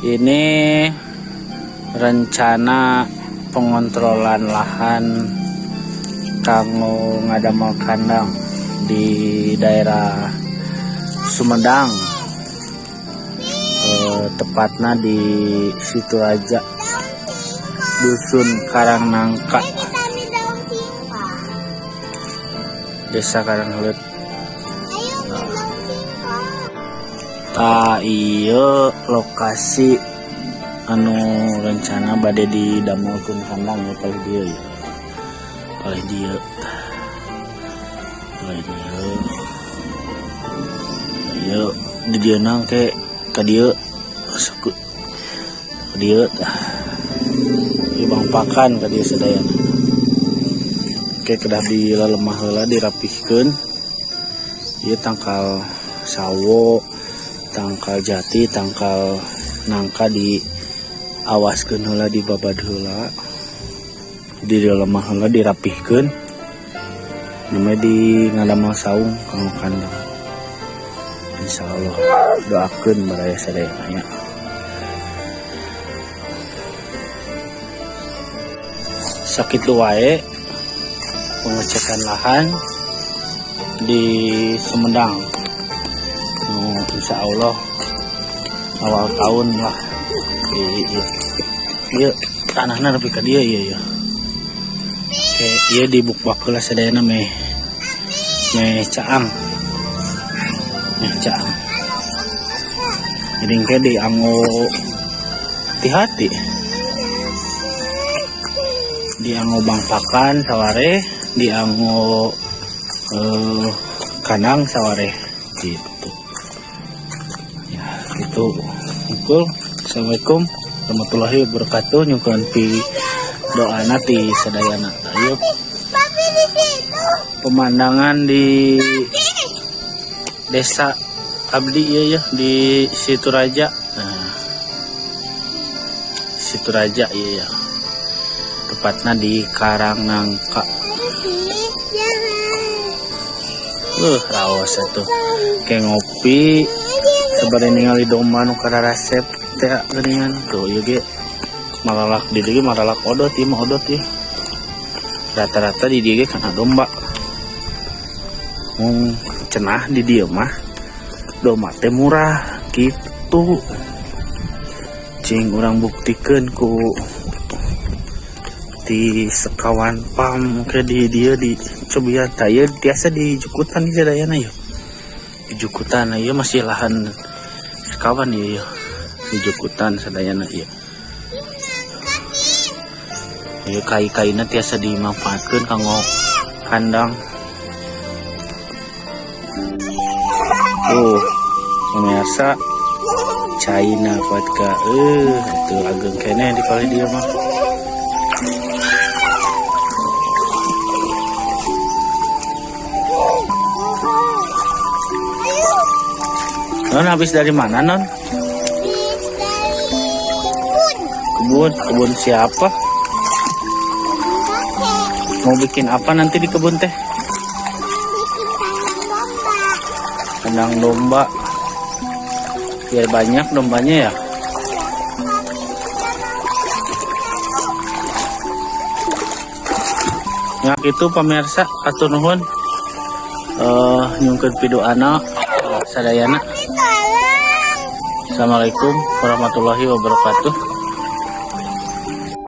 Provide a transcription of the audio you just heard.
Ini rencana pengontrolan lahan kanggo ngadamel kandang di daerah Sumedang, tepatnya di Situraja, Dusun Karangnangka, Desa Karanghelut. Tah, ieu lokasi anu rencana bade didamelkeun kandang ya, palih dieu ya, palih dieu, palih dieu. Ieu di dieu ke ka dieu, ka dieu. Tah, ieu bang pakan ka dieu sadayana. Oke, kedah di lemah heula, dirapihkeun. Ieu tangkal sawo, tangkal jati, tangkal nangka di awaskeun heula, di babad heula, di lemah heula, dirapihkeun, namanya di ngadamel saung kanggo kandang. Insyaallah, doakeun baraya sadayana nya. Sakitu wae pengecekan lahan di Sumedang. Nu insya Allah awal tahun lah di iya tanahnya lebih ke dia, iya iya. Oke, iya dibukbak lah sadayana, meh meh caang, meh caang. Jadi engke dianggo hati-hati, dianggo bang pakan saware, dianggo kandang saware gitu ya. Itu Unggul. Assalamualaikum warahmatullahi wabarakatuh. Nyungkeun pi doana ti sadayana. Ayo, pemandangan di desa abdi ya, ya di Situraja. Nah, Situraja iya ya, tepatnya di Karangnangka. Raos atuh. Kayak ngopi sebenarnya, ningali domba nu kararasep teh geuningan tuh. Ieu ge malalak di dieu, malalak odot ieu mah, odot ieu. Rata-rata di dieu ge kana domba. Mung cenah di dieu mah domba teh murah gitu. Cing urang buktikeun ku di sekawan pam ke di dieu di cobian. Tah, ieu tiasa di jukutan di sadayana yeuh. Di jukutan ieu masih lahan sekawan ieu yeuh. Di jukutan sadayana ieu. Ieu kai-kaina tiasa dimanfaatkeun kanggo kandang. Tuh, pemirsa, caina kuat ka itu ageng keneh di palih dieu mah. Non habis dari mana, Non? Habis dari kebun. Kebun, kebun siapa? Kebun kakek. Mau bikin apa nanti di kebun teh? Bikin kandang domba. Kandang domba. Biar banyak dombanya ya. Iya, papi kita. Ya itu pemirsa, atur nuhun. Nyungkeun pidoana sadayana. Papi, tolong. Assalamualaikum warahmatullahi wabarakatuh.